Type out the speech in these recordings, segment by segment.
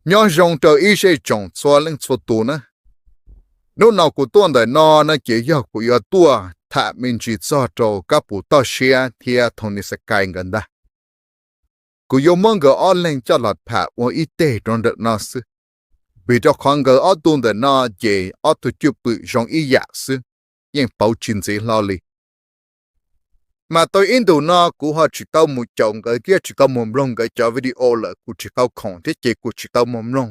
Nyob zoo rau ib zej tsoom txhua leej txhua tus na. Hnub no kuv tuaj ntawm no no ces yog kuv yuav tuaj tham me ntsis txog rau Kab Pus Toj Siab thiab Thoob Nis Xab Kais nkawd ntag. Kuv yuav muab nkawd ob leeg coj los tham ua ib teg rau ntawm no xwb, vim rau qhov nkawd ob tug ntawm no ces ob tug cwj pwm zoo ib yam xwb, yeej pauv tsis ntxiv hlo li. Mas tau ib ntus no kuv ho tsis tau mus caum nkawd thiab tsis tau mus mloog nkawd cov video lawm, kuv tsis tau khoom thiab ces kuv tsis tau mus mloog.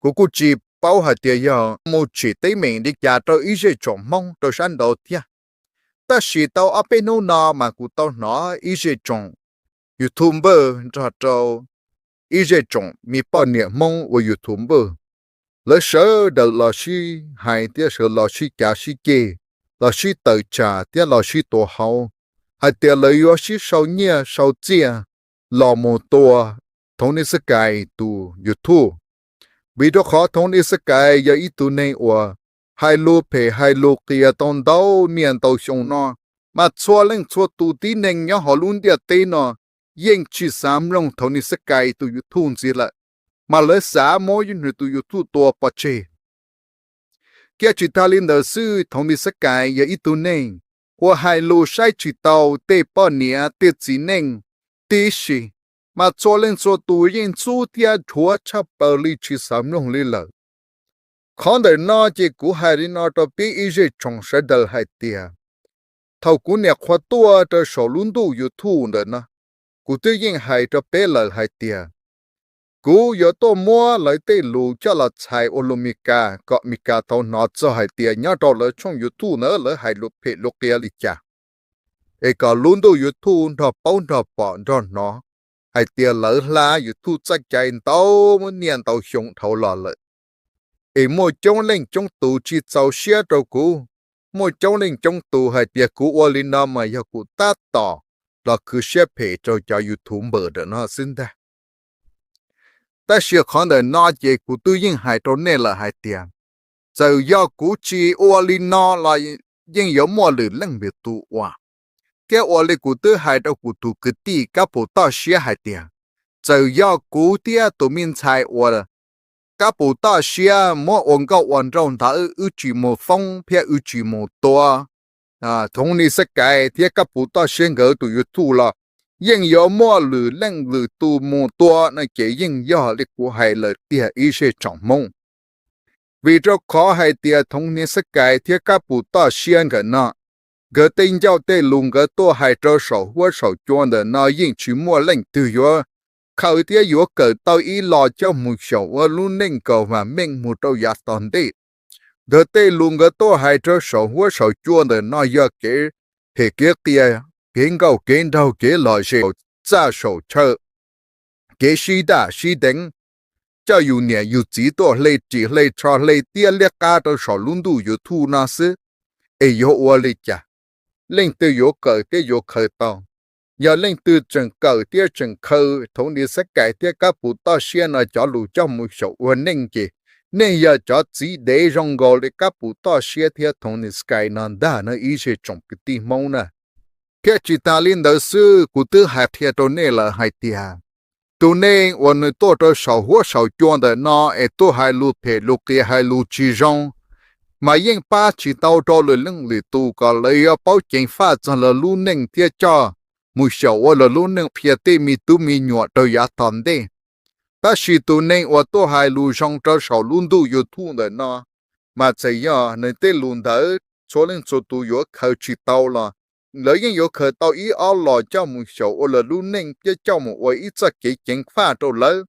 Kuv kuj tsis paub hais tias yog mus tsim teeb meem li cas rau ib zej tsoom Hmoob rau sab nraud thiab. Tab sis tau ob peb hnub no mas kuv tau hnov ib zej tsoom YouTuber nrog rau ib zej tsoom me poj niam Hmoob ua YouTuber, lawv sawv daws los sib hais thiab sawv los sib cav sib ceg, los sib tawm tsam thiab los sib tua hauv, hais tias lawv yuav sib sau nyiaj sau txiaj los mus tua Thoob Nis Xab Kais tus YouTube. Vim rau qhov Thoob Nis Xab Kais yog ib tug neeg uas hais lus phem hais lus qias tau ntau niaj ntau xyoo no, mas txhua leej txhua tus tib neeg nyob hauv lub ntiaj teb no yeej tsis xav mloog Thoob Nis Xab Kais tus YouTube ntxiv lawm, mas lawv xav muab nws tus YouTube tua pov tseg. Thiab tsis tas li ntawd xwb, Thoob Nis Xab Kais yog ib tug neeg uas hais lus saib tsis taus tej poj niam tej txiv neej tib si, mas txhua leej txhua tus yeej ntxub thiab dhuav tshaj plaws li tsis xav mloog li lawm. Qhov ntawm no ces kuv hais li no rau peb ib zej tsoom sawv daws hais tias, thaum kuv niam qhuav tuaj rau saum lub ntuj YouTube ntawm no, kuv twb yeej hais rau peb lawm hais tias, kuv yuav tuaj muab lawv tej lus coj los txhais ua lus Meskas kom Meskas tau hnov txog hais tias nyob rau lawv tshooj YouTube ntawd lawv hais lus phem lus qias li cas, es kom lub ntuj YouTube nrog paub nrog pom nrog hnov hais tias lawv hla YouTube txoj cai ntau niaj ntau xyoo dhau los lawm. Es muaj coob leej coob tus tsis txaus siab rau kuv, muaj coob leej coob tus hais tias kuv ua li no mas yog kuv tab tom los khwv siab phem rau cov YouTuber ntawm no xwb ntag. Tab sis qhov ntawm no ces kuv twb yeej hais rau nej lawm hais tias, txawm yog kuv tsis ua li no los yeej yuav muaj lwm leej lwm tus ua. Thiab ua li kuv twb hais rau kuv tus kwv tij Kab Pus Toj Siab hais tias, txawm yog kuv thiab tus me ntxhais uas Kab Pus Toj Siab muab ua nkauj ua nraug ntawd wb tsis mus foob thiab wb tsis mus tua Thoob Nis Xab Kais thiab Kab Pus Toj Siab nkawd tus YouTube los yeej yuav muaj lwm leej lwm tus mus tua no ces yeej yog li kuv hais lawm tiag ib zej tsoom Hmoob. Vim rau qhov hais tias Thoob Nis Xab Kais thiab Kab Pus Toj Siab nkawd no, nkawd tej ncauj tej lus nkawd tuaj hais rau saum huab saum cua ntawm no yeej tsis muaj leej twg yuav khaws thiab yuav kawm tau ib los coj mus xyaum ua lub neej kom vam meej mus rau yav tom ntej. Nkawd tej lus nkawd tuaj hais rau saum huab saum cua ntawm no yog kev phem kev qias, kev nkauj kev nraug kev lom zem, txaj saum chaw, kev sib daj sib deev, coj yus niam yus txiv tuaj hle ris hle tsho hle tiab liab qab rau saum lub ntuj YouTube no xwb. Es yuav ua li cas? Leej twg yuav kawm thiab yuav khaws tau? Yog leej twg tseem kawm thiab tseem khaws Thoob Nis Xab Kais thiab Kab Pus Toj Siab no cov lus coj mus xyaum ua neej ces nej yog cov txiv dev zoo nkaus li Kab Pus Toj Siab thiab Thoob Nis Xab Kais no ntag na ib zej tsoom kwv tij Hmoob na. Thiab tsis tas li ntawd xwb, kuv twb hais qhia rau nej lawm hais tias, tus neeg uas nws tuaj rau saum huab saum cua ntawm no es tuaj hais lus phem lus qias hais lus tsis zoo, mas yeej pab tsis tau rau lwm leej lwm tus kom lawv yuav paub ceev faj txog lawv lub neej thiab coj mus xyaum ua lawv lub neej qhia tej me tub me nyuam rau yav tom ntej. Tab sis tus neeg uas tuaj hais lus zoo rau saum lub ntuj YouTube ntawm no, mas txawm yog nws tej lus ntawd txhua leej txhua tus yuav khaws tsis tau los lawv yeej yuav khaws tau ib ob los coj mus xyaum ua lawv lub neej thiab coj mus ua ib txoj kev ceev faj rau lawv,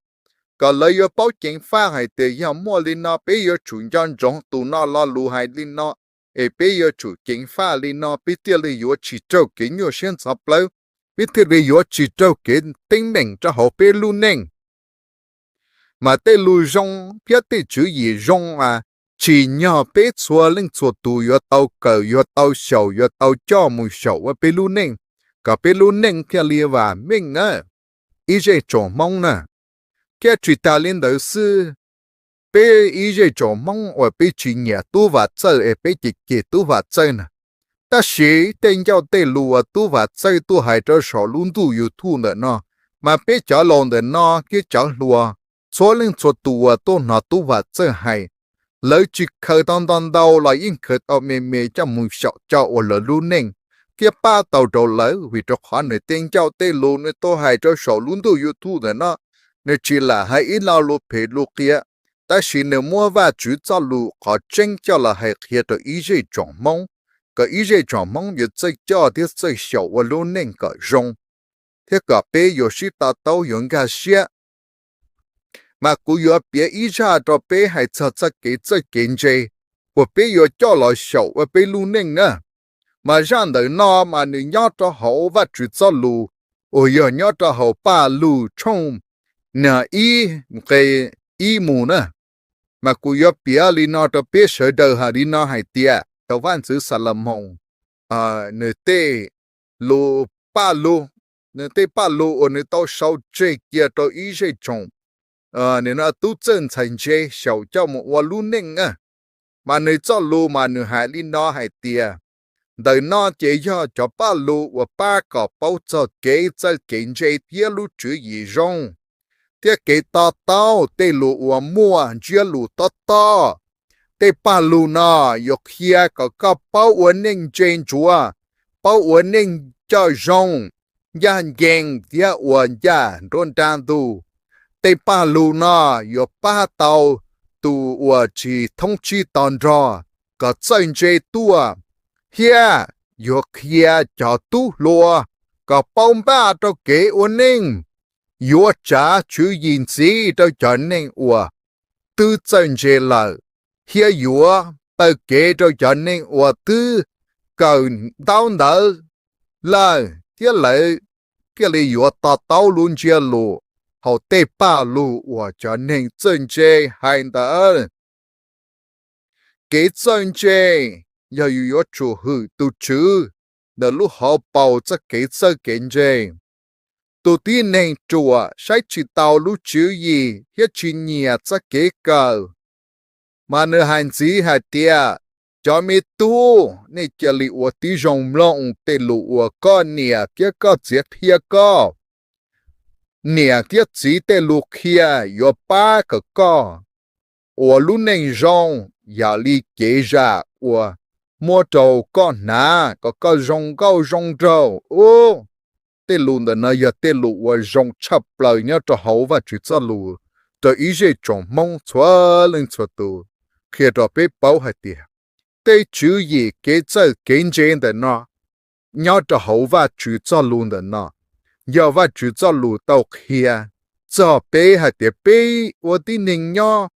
kom lawv yuav paub ceev faj hais tias yog muaj li no peb yuav tsum nco ntsoov tus no lo lus hais li no, es peb yuav tsum ceev faj li no peb thiaj li yuav tsis raug kev nyuaj siab ntxhov plawv, peb thiaj li yuav tsis raug kev teeb meem rau hauv peb lub neej. Mas tej lus zoo thiab tej tswv yim zoo mas tsim nyog peb txhua leej txhua tus yuav tau kawm yuav tau xyaum yuav tau coj mus xyaum ua peb lub neej, kom peb lub neej thiaj li vam meej na, ib zej tsoom Hmoob na. Thiab tsis tas li ntawd xwb, peb ib zej tsoom Hmoob uas peb tsis nyiam Tub Vam Txawj es peb cem cem Tub Vam Txawj na, tab sis tej ncauj tej lus uas Tub Vam Txawj tuaj hais rau saum lub ntuj YouTube ntawm no, mas peb cov laus ntawm no thiab cov hluas Txhua leej txhua tus uas tuaj hnov Tub Vam Txawj hais, lawv tsis khaws tau ntau ntau los yeej khaws tau me me coj mus xyaum coj ua lawv lub neej thiab pab tau rau lawv, vim rau qhov nws tej ncauj tej lus nws tau hais rau saum lub ntuj YouTube ntawm no, nws tsis lam hais ib lo lus phem lus qias, tab sis nws muab Vajtswv txoj lus qhov tseeb coj los hais qhia rau ib zej tsoom Hmoob, kom ib zej tsoom Hmoob yuav txawj coj thiab txawj xyaum ua lub neej kom zoo, thiab kom peb yuav sib to taub yuav nkag siab. Mas kuv yuav piav ib zaj rau peb hais txog txoj kev txawj kev ntse uas peb yuav coj los xyaum ua peb lub neej na. Mas zaj ntawm no mas nws nyob rau hauv Vajtswv txoj lus uas yog nyob rau hauv Paj Lug tshooj ib nqe ib mus na. Mas kuv yuav piav li no rau peb sawv daws hais li no hais tias thaum vaj ntxwv Xalamoos nws tej lus Paj Lug, nws tej Paj Lug uas nws tau sau tseg cia rau ib zej tsoom, nws no tub txawj ntxhais ntse xyaum coj mus ua lub neej na. Mas nws txoj lus mas nws hais li no hais tias, ntawm no ces yog cov Paj Lug uas pab kom paub txog kev txawj kev ntse thiab lub tswv yim zoo, thiab kev to taub tej lus uas muaj ntsiab lus tob tob. Tej Paj Lug no yuav qhia kom koj paub ua neej ntse ntsuav, paub ua neej coj zoo, ncaj ncees thiab ua ncaj nruab nrab ntug. Tej Paj Lug no yuav pab tau tus uas tsis thoob tsib to nrog kom txawj ntse tuaj, thiab yuav qhia cov tub hluas kom paub npaj rau kev ua neej, yuav tsav tswv yim ntxiv rau cov neeg uas twb txawj ntse lawm, thiab yuav taw kev rau cov neeg uas twb kawm ntaub ntawv lawm, thiab lawv thiaj li yuav to taub lub ntsiab lus hauv tej Paj Lug uas cov neeg txawj ntse hais ntawd. Kev txawj ntse yog yus yuav tsum hwm tus Tswv ntawm lub hauv paus txoj kev txawj kev ntse. Tus tib neeg ruam saib tsis taus lub tswv yim thiab tsis nyiam txoj kev kawm, mas nws hais ntxiv hais tias, cov me tub, nej cia li ua tib zoo mloog tej lus uas koj niam thiab koj txiv qhia koj. Niam thiab txiv tej lus qhia yuav pab kom koj ua lub neej zoo, yam li kev zam uas muab rau koj hnav kom koj zoo nkauj zoo nraug. Ub, tej lus ntawm no yog tej lus uas zoo tshaj plaws nyob rau hauv Vajtswv txoj lus rau ib zej tsoom Hmoob txhua leej txhua tus, qhia rau peb paub hais tias tej tswv yim kev txawj kev ntse ntawm no nyob rau hauv Vajtswv txoj lus ntawm no, yog Vajtswv txoj lus tau qhia txog peb hais tias peb ua tib neeg nyob,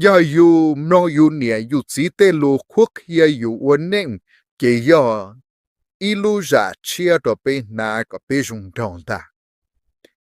yog yus mloog yus niam yus txiv tej lus qhuab qhia yus ua neej, ces yog ib lub zam tshiab rau peb hnav kom peb zoo nraug ntag.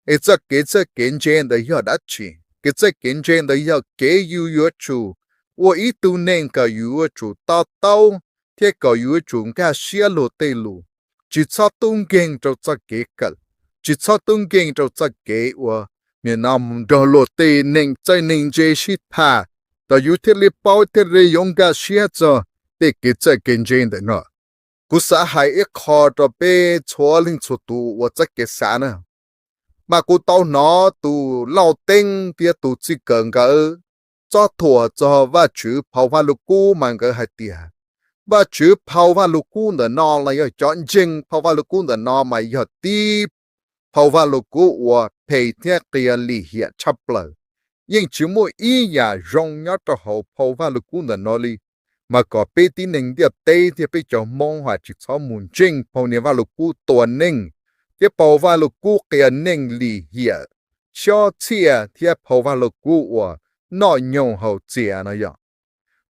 Es txoj kev txawj kev ntse ntawd yog dab tsi? Kev txawj kev ntse ntawd yog kev yus yuav tsum ua ib tug neeg kom yus yuav tsum to taub thiab kom yus yuav tsum nkag siab luag tej lus, tsis txhob tub nkeeg rau txoj kev kawm, tsis txhob tub nkeeg rau txoj kev uas nim no mus nrog luag tej neeg txawj neeg ntse sib tham, kom yus thiaj li paub thiaj li yuav nkag siab txog tej kev txawj kev ntse ntawm no. Kuv xav hais ib qho rau peb txhua leej txhua tus ua txoj kev xav na. Mas kuv tau hnov tus Lauj Teeb thiab tus Txij Kawm nkawd txob thuam txog Vajtswv phau Vajluskub mas nkawd hais tias Vajtswv phau Vajluskub ntawm no los yog cov ntseeg phau Vajluskub ntawm no mas yog tib phau Vajluskub uas phem thiab qias lim hiam tshaj plaws. Yeej tsis muaj ib yam zoo nyob rau hauv phau Vajluskub ntawm no li. Mas kom peb tib neeg ntiaj teb thiab peb cov Hmoob ha tsis txhob mus ntseeg phau niag Vajluskub tua neeg, thiab phau Vajluskub qias neeg lim hiam, xyob txhiaj thiab phau Vajluskub uas noj nyoog haus txias no yog.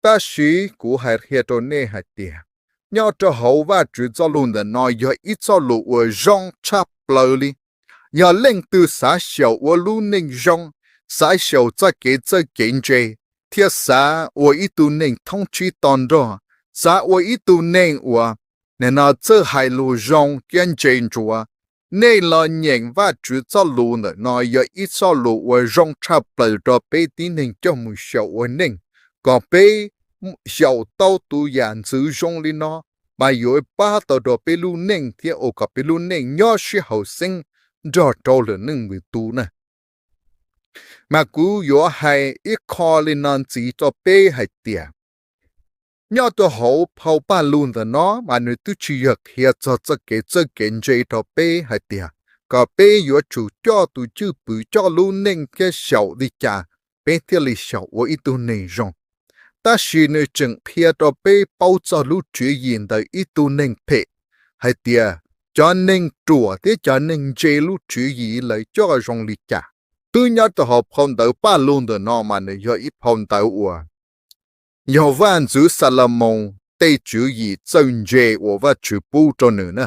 Tab sis kuv hais qhia rau nej hais tias, nyob rau hauv Vajtswv txoj lus ntawm no yog ib txoj lus uas zoo tshaj plaws li. Yog leej twg xav xyaum ua lub neej zoo, xav xyaum txoj kev txawj kev ntse, thiab xav ua ib tug neeg thoob tsib to nrog, xav ua ib tug neeg uas nim no txawj hais lus zoo thiab ntse ntsuav, nej los nyeem Vajtswv txoj lus ntawm no yog ib txoj lus uas zoo tshaj plaws rau peb tib neeg coj mus xyaum ua neej, kom peb xyaum tau tus yam ntxwv zoo li no, mas yuav pab tau rau peb lub neej thiab ua kom peb lub neej nyob sib haum xeeb nrog rau lwm leej lwm tus na. Mas kuv yuav hais ib qho li no ntxiv rau peb hais tias, nyob rau hauv phau Paj Lug ntawm no mas nws twb tsis yog qhia txog txoj kev txawj kev ntse rau peb hais tias kom peb yuav tsum coj tus cwj pwm coj lub neej thiab xyaum li cas peb thiaj li xyaum ua ib tug neeg zoo. Tab sis nws tseem qhia rau peb paub txog lub tswv yim ntawm ib tug neeg phem hais tias cov neeg ruam thiab cov neeg ntse lub tswv yim lawv coj zoo li cas. Twb nyob rau hauv phau ntawv Paj Lug ntawm no mas nws yog ib phau ntawv uas yog Vaj ntxwv Xalamoos tej tswv yim txawj ntse uas Vajtswv pub rau nws na.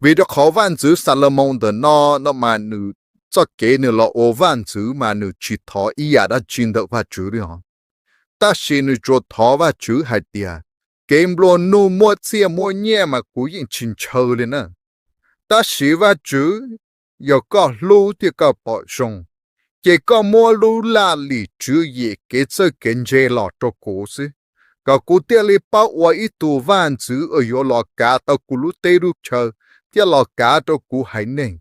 Vim rau qhov Vaj ntxwv Xalamoos ntawm no no mas nws txoj kev nws los ua vaj ntxwv mas nws tsis thov ib yam dab tsi ntawm Vajtswv li os. Tab sis nws tsuas thov Vajtswv hais tias, kev nplua nuj muab txiaj muab nyiaj mas kuv yeej tsis ntshaw li na. Tab sis Vajtswv, yog koj hlub thiab koj pom zoo, ces koj muab lub laj lim tswv yim kev txawj kev ntse los rau kuv xwb, kom kuv thiaj li paub ua ib tug vaj ntxwv uas yuav los kav tau kuv lub teb lub chaw thiab los kav rau kuv haiv neeg.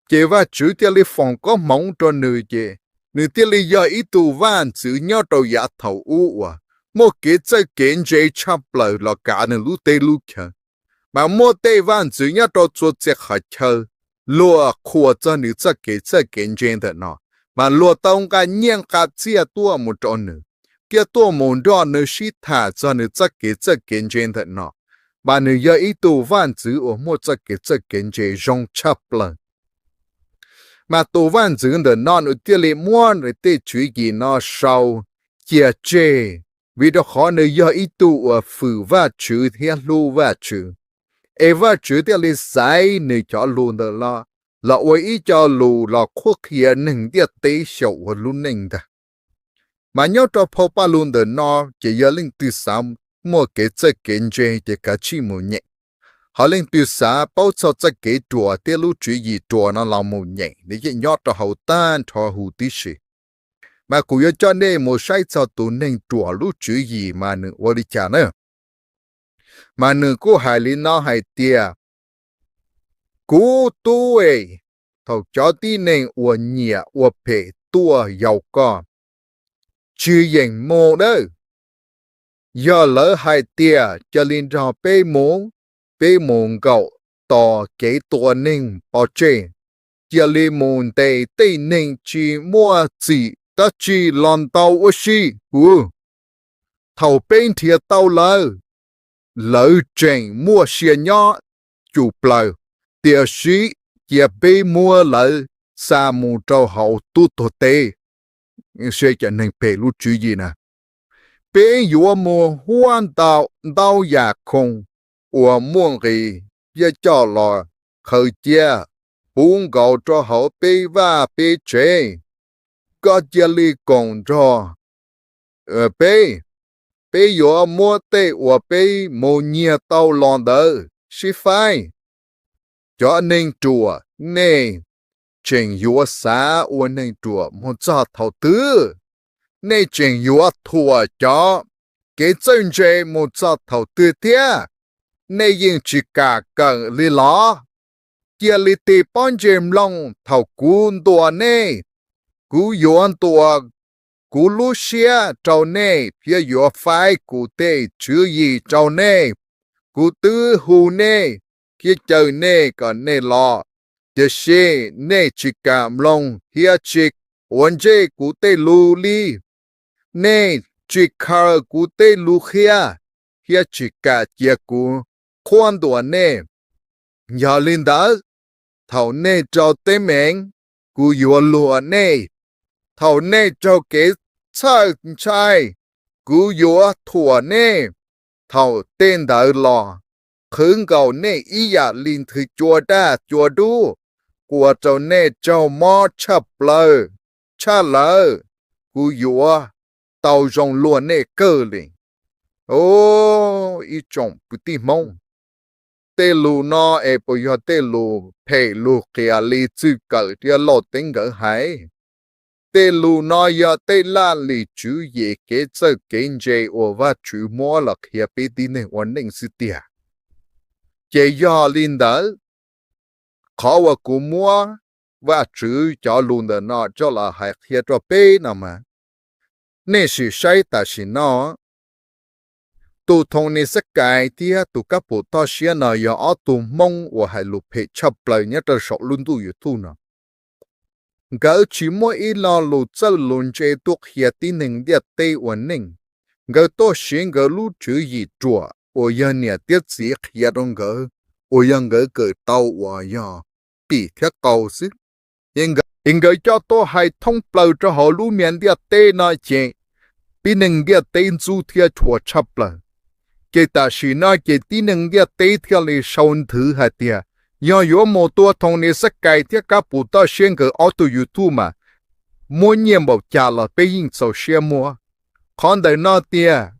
Ces Vajtswv thiaj li foom koob hmoov rau nws, ces nws thiaj li yog ib tug vaj ntxwv nyob rau yav thaum ub uas muaj kev txawj kev ntse tshaj plaws los kav nws lub teb lub chaw. Mas muaj tej vaj ntxwv nyob rau txhua txhia qhov chaw luag qhuas txog nws txoj kev txawj kev ntse ntawm no, mas luag tau nqa nyiaj nqa txiaj tuaj mus rau nws, thiab tuaj mus nrog nws sib tham txog nws txoj kev txawj kev ntse ntawm no. Mas nws yog ib tug vaj ntxwv uas muaj txoj kev txawj kev ntse zoo tshaj plaws. Mas tus vaj ntxwv ntawm no nws thiaj li muab nws tej tswv yim no sau cia tseg, vim rau qhov nws yog ib tug uas fwm Vajtswv thiab hlub Vajtswv. Es Vajtswv thiaj li xaiv nws cov lus ntawm no los ua ib co lus los qhuab qhia neeg ntiaj teb xyaum ua lub neej ntag. Mas nyob rau phau Paj Lug ntawm no, ces yog leej twg xav muaj kev txawj kev ntse ces kav tsij mus nyeem. Ho leej twg xav paub txog txoj kev ruam thiab lub tswv yim ruam no los mus nyeem, nws yeej nyob rau hauv tag nrho huv tib si. Mas kuv yuav coj nej mus saib txog tus neeg ruam lub tswv yim mas nws ua li cas na. Mas nws kuj hais li no hais tias, kuv tub es, thaum cov tib neeg uas nyiam ua phem tuaj yaum koj, tsis yeem mus dawb. Yog lawv hais tias cia li nrog peb mus, peb mus nkaum tos kev tua neeg pov tseg, cia li mus ntes tej neeg tsis muaj txim dab tsi los ntau ua si kuv. Thaum peb nrhiav tau lawv, lawv tseem muaj sia nyob cum plaws, tiam sis cia peb muab lawv xa mus rau hauv tub tuag teb. Saib cov neeg phem lub tswv yim na. Peb yuav mus huab ntau yam khoom uas muaj nqis thiab coj los khaws cia puv nkaus rau hauv peb vaj peb tsev. Koj cia li koom nrog peb, peb yuav muab tej uas peb mus nyiag tau los ntawd sib faib. Cov neeg ruam, nej tseem yuav xav ua neeg ruam mus txog thaum twg? Nej tseem yuav thuam cov kev txawj ntse mus txog thaum twg thiab? Nej yeej tsis kam kawm li los? Cia li tig pob ntseg mloog thaum kuv ntuas nej. Kuv yuav ntuas kuv lub siab rau nej thiab yuav faib kuv tej tswv yim rau nej. Kuv twb hu nej thiab caw nej kom nej los, tiam sis nej tsis kam mloog thiab tsis ua ntsej kuv tej lus li. Nej tsis khaws kuv tej lus qhia thiab tsis kam cia kuv qhuab ntuas nej. Yog li ntawd, thaum nej raug teeb meem, kuv yuav luag nej. Thaum nej raug kev txhawj ntshai, kuv yuav thuam nej. Thaum tej ntawd los, qhwv nkaus nej ib yam li nthwv cua daj cua dub, ua rau nej raug mob tshaj plaws, tshaj lawm. Kuv yuav tau zoo luag nej kawg li. Ib tsoom kwv tij Hmoob, tej lus no es puas yog tej lus phem lus qias li Txwj Kawm thiab Lauj Teeb nkawd hais? Tej lus no yog tej laj lim tswv yim kev txawj kev ntse uas Vajtswv muab los qhia peb tib neeg ua neej xwb tiag. Ces yog li ntawd, qhov uas kuv muab Vajtswv cov lus ntawm no coj los hais qhia rau peb no mas, nej sim saib tam sim no, tus Thauj Nis Xab Kais thiab tus Kab Pus Toj Siab no yog ob tug Hmoob uas hais lus phem tshaj plaws nyob rau saum lub ntuj YouTube no. Nkawd tsis muaj ib lo lus txawj lus ntse tuaj qhia tib neeg ntiaj teb ua neej. Nkawd tuaj siv nkawd lub tswv yim ruam uas yog niam thiab txiv qhia rau nkawd, uas yog nkawd kawm tau uas yog pim thiab qau xwb. Es nkawd coj tuaj hais thoob plaws rau hauv lub me ntiaj teb no ces tib neeg ntiaj teb ntxub thiab tshua tshaj plaws. Ces tam sim no ces tib neeg ntiaj teb thiaj li sau nthwv hais tias yog yuav mus tua Thauj Nis Xab Kais thiab Kab Pus Toj Siab nkawd ob tug YouTube mas muab nyiaj npaum cas los peb yeej txaus siab muab. Qhov ntawm no tiag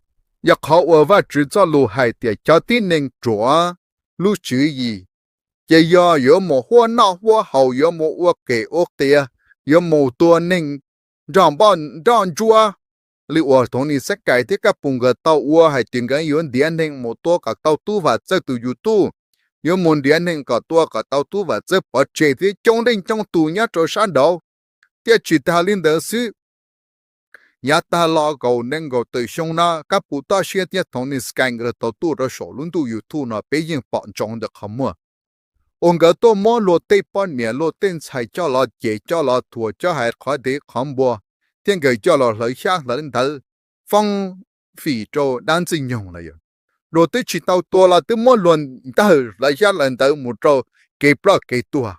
yog qhov uas Vajtswv txoj lus hais tias cov tib neeg ruam lub tswv yim ces yog yuav mus huab noj huab haus, yuav mus ua qem ua qias, yuav mus tua neeg nrog npoj nrog ntsuab li uas Thauj Nis Xab Kais thiab Kab Pus nkawd tau ua, hais tias nkawd yuav ntiav neeg mus tua kom tau tub Vam Txawj tus YouTube, yuav mus ntiav neeg kom tua kom tau tub Vam Txawj pov tseg thiab coob leej coob tus nyob rau sab nraud. Thiab tsis tas li ntawd xwb, yav tag los kaum nees nkaum tawm xyoo no Kab Pus Toj Siab thiab Thauj Nis Xab Kais nkawd tau tuaj rau saum lub ntuj YouTube no peb yeej pom ntsoov ntawm qhov muag uas nkawd tuaj muab luag tej poj niam luag tej ntxhais coj los cem coj los thuam coj hais qhov dev qhov npua, thiab nkawd coj los hlawv xyab hlawv ntawv foob fim rau dab ntxwg nyoog los yog luag twb tsis tau tua los twb muab luag ntawg hlawv xyab hlawv ntawv mus rau kev ploj kev tuag.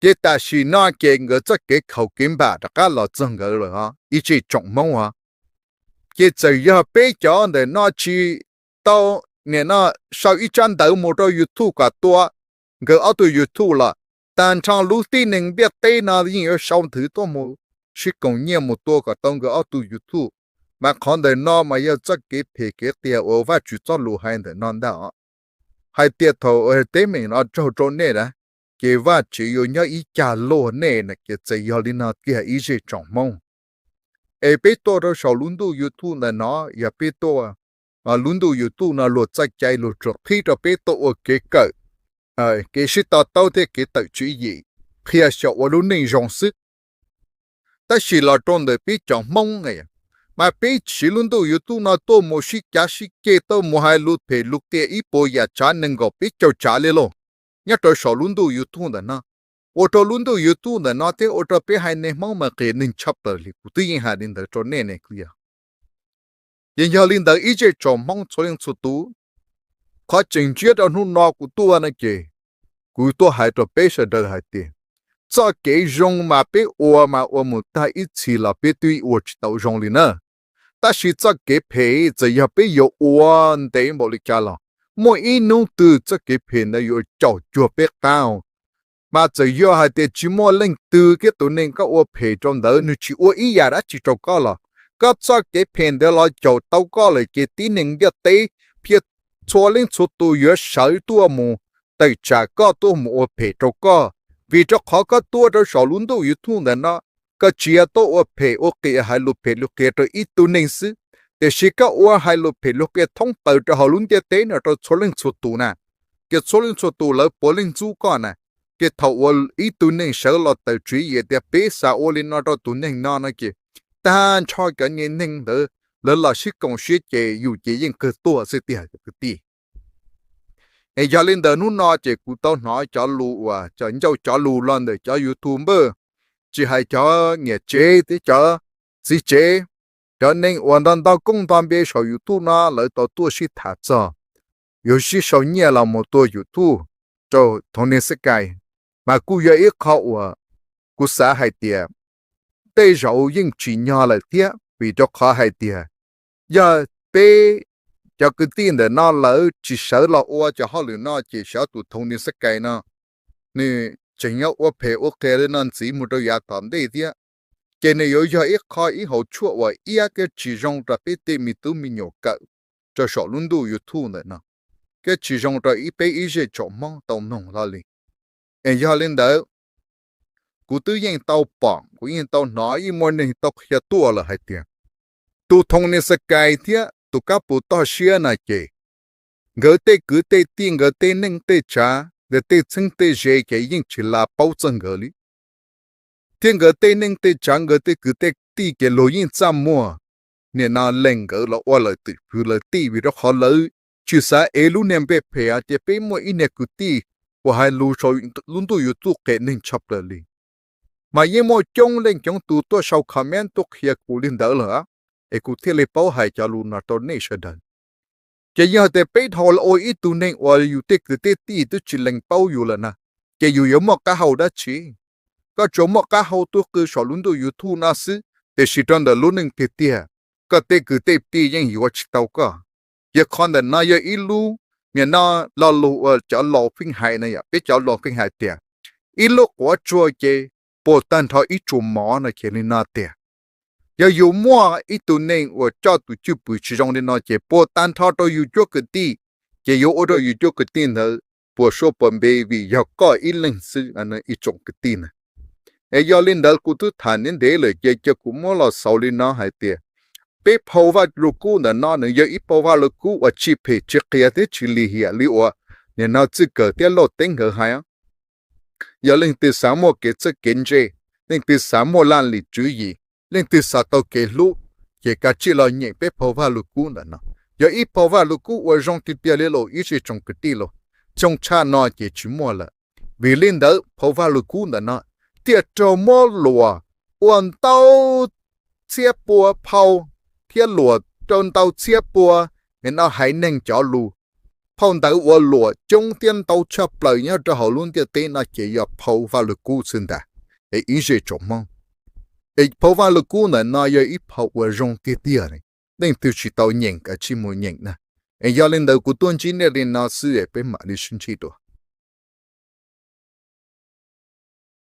Ces tam sim no ces nkawd txoj kev khaus kev npam rov qab los txog nkawd lawm os ib tsoom Hmoob os. Ces txawm yog peb cov ntawm no tsis tau nim no sau ib tsab ntawv mus rau YouTube kom tua nkawd ob tug YouTube los tag nrho lub tib neeg ntiaj teb no yeej yuav sau nthwv tuaj mus sib koom nyiaj mus tua kom tau nkawd ob tug YouTube. Mas qhov ntawm no mas yog txoj kev phem kev qias uas Vajtswv txoj lus hais ntawm no ntag os. Hais tias thaum teeb meem no raug rau nej na, ces Vajtswv yuav nyob ib cag luag nej na. Ces txawm yog li no tiag ib zej tsoom Hmoob, es peb tuaj rau saum lub ntuj YouTube ntawm no yog peb tuaj, lub ntuj YouTube no luag txoj cai luag tsuas qhib rau peb tuaj ua kev kawm, kev sib to taub thiab kev tawm tswv yim, qhia xyaum ua lub neej zoo xwb. Tab sis los rau ntawm peb cov Hmoob mas peb siv lub ntuj YouTube no tuaj mus sib cav sib ceg, tuaj mus hais lus phem lus qias ib puas yam tsav nees nkaum peb caug tsav li lauj, nyob rau saum lub ntuj YouTube ntawm no. Ua rau lub ntuj YouTube ntawm no thiab ua rau peb haiv neeg Hmoob mas qias neeg tshaj plaws li. Kuv twb yeej hais li ntawd rau nej ne. Ces yog li ntawd ib zej tsoom Hmoob txhua leej txhua tus, qhov tseem ntsiab rau hnub no kuv tuaj no ces kuv tuaj hais rau peb sawv daws hais tias txoj kev zoo mas peb ua mas ua mus tag ib txhis los peb twb ua tsis tau zoo li na. Tab sis txoj kev phem txawm yog peb yuav ua ntev npaum li cas los muaj ib hnub twg txoj kev phem ntawd yuav caum cuag peb qab. Mas txawm yog hais tias tsis muaj leej twg thiab tus neeg koj ua phem rau ntawd nws tsis ua ib yam dab tsi rau koj los koj txoj kev phem ntawd los caum tau koj lawm ces tib neeg ntiaj teb thiab txhua leej txhua tus yuav sawv tuaj mus tawm tsam koj, tuaj mus ua phem rau koj. Vim rau qhov koj tuaj rau saum lub ntuj YouTube ntawm no, koj tsis yog tuaj ua phem ua qias hais lus phem lus qias rau ib tug neeg xwb, tiam sis koj ua hais lus phem lus qias thoob plaws rau hauv lub ntiaj teb no rau txhua leej txhua tus na. Ces txhua leej txhua tus lawv puav leej ntxub koj na. Ces thaum uas ib tug neeg sawv los tawm tswv yim tias peb xav ua li no rau tus neeg no no ces tag nrho cov niag neeg ntawd lawv los sib koom siab ces yus ces yeej kawg tuag xwb tiag kwv tij. Es yog li ntawd hnub no ces kuv tau hnov cov lus uas cov ncauj cov lus los ntawm cov YouTuber, tsis hais cov niam tsev thiab cov txiv tsev, cov neeg uas nto nto koob nto npe saum YouTube no lawv tau tuaj sib tham txog yuav sib sau nyiaj los mus tua YouTube rau Thauj Nis Xab Kais, mas kuj yog ib qho uas kuv xav hais tias tej zaum yeej tsim nyog lawm thiab. Vim rau qhov hais tias yog peb cov kwv tij ntawm no lawv tsis sawv los ua cov hauj lwm no ces xyov tus Thauj Nis Xab Kais no nws tseem nyob ua phem ua qias li no ntxiv mus rau yav tom ntej thiab. Ces nws yuav yog ib qho ib hauv tshuaj uas iab thiab tsis zoo rau peb tej me tub me nyuam kawm rau saum lub ntuj YouTube ntawm no, thiab tsis zoo rau ib peb ib zej tsoom Hmoob tau mloog hlo li. Es yog li ntawd, kuv twb yeej tau pom, kuv yeej tau hnov ib muaj neeg tau qhia tuaj lawm hais tias tus Thauj Nis Xab Kais thiab tus Kab Pus Toj Siab no ces nkawd tej kwv tej tij, nkawd tej neej tej tsav, nkawd tej txheeb tej ze ces yeej tsis la paub txog nkawd li. thiab nkawd tej neej tej tsav, nkawd tej kwv tej tij ces luag yeej txaj muag. Nim no leej nkawd los ua lawv tus kwv lawv tij vim rau qhov lawv tsis xav ev lub niag npe phem, ces peb muaj ib niag kwv tij uas hais lus saum lub ntuj YouTube qias neeg tshaj plaws li. Mas yeej muaj coob leej coob tus tuaj sau comment tuaj qhia kuv li ntawd lawm, es kuv thiaj li paub hais cov lus no rau nej sawv daws. Ces yog tias peb dhau los ua ib tug neeg uas yus tej kwv tej tij twb tsis lees paub yus lawm na, ces yus yuav muaj qab hau dab tsi? Koj tsuas muaj qab hau tuaj qw saum lub ntuj YouTube no xwb, tiam sis rau ntawm lub neej tiag tiag, koj tej kwv tej tij yeej yuav tsis tau koj. Ces qhov ntawm no yog ib lub, nim no lo lus uas cov laus pheej hais na, yog peb cov laus pheej hais tias, ib lub quav tsuag ces puas tag nrho ib tsuas mov no ces li no tiag. Yog yus muaj ib tug neeg uas coj tus cwj pwm tsis zoo li no ces puas tag nrho rau yus cuab kwv tij, ces yuav ua rau yus cuab kwv tij ntawd puas suab puas npe vim yog koj ib leeg xwb ib tsoom kwv tij na. Es yog li ntawd kuv twb tham ntev ntev lawm ces cia kuv muab los xaus li no hais tias, peb phau Vaj Lug Kub ntawm no nws yog ib phau Vaj Lug Kub uas tsis phem tsis qias thiab tsis lim hiam li uas nim no Txwj Kawm thiab Lauj Teeb nkawd hais. Yog leej twg xav muaj kev txawj kev ntse, leej twg xav muaj laj lim tswv yim, leej twg xav tau kev hlub, ces kav tsij los nyeem peb phau Vaj Lug Kub ntawm no. Yog ib phau Vaj Lug Kub uas zoo tiag tiag li los ib zej tsoom kwv tij los, xyoo tshaj no ces tsis muaj lawm. Vim li ntawd phau Vaj Lug Kub ntawm no thiaj raug muab luam ua ntau txhiab pua phau thiab luam rau ntau txhiab pua, nim no haiv neeg cov lus. Phau ntawd uas luam coob thiab ntau tshaj plaws nyob rau hauv lub ntiaj teb no ces yog phau Vaj Lug Kub xwb ntag, es ib zej tsoom Hmoob. Es phau Vaj Lug Kub ntawm no yog ib phau uas zoo tiag tiag, leej twg tsis tau nyeem kav tsij mus nyeem na. Es yog li ntawd kuv tuaj ntsib nej li no xwb es peb mam li sib ntsib dua.